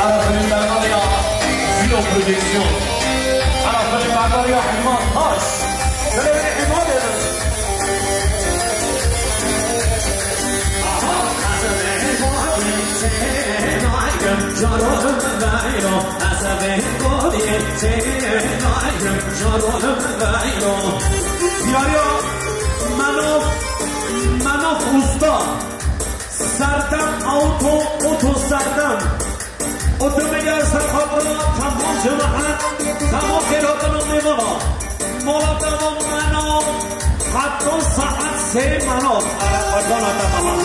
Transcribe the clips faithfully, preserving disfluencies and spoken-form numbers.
Ara film bernameya Filo Production. Ara film bernameya Hima Taş. Şöyle bir Hima verin. Diyarya Menof, Menof Usta. Serdem Auto, Auto Serdem. Otomobîl serxatira, tamam cemaat, tamam xêrhatina mêvana. Mola devam meno, heta saet sê meno. Ara, pardon, heta tamam.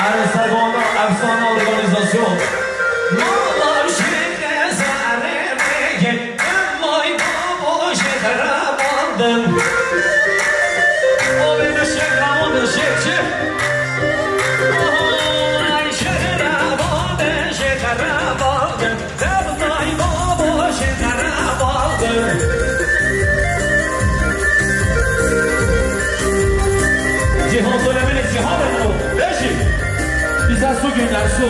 Erê servana efsane organizasyon. Mala şêrê zerê bêgin. Vay babo, ji xerabandin. O bê de şekraman de şekçi. Ay, şekraman de, şekraman de. Vay babo, şekraman de. Cihan söylemeli, cihan da bu. Beşik. Dersu gel Dersu.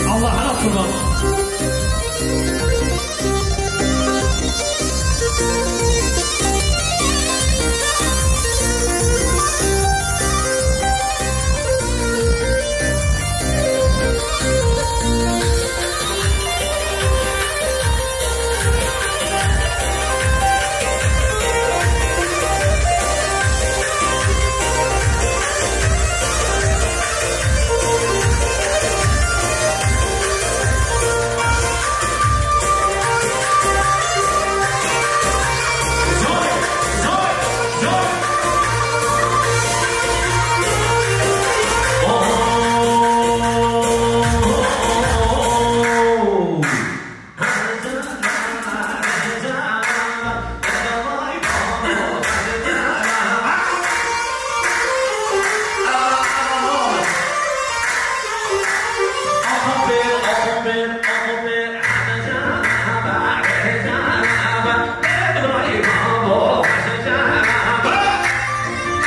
Allah'ına kurban.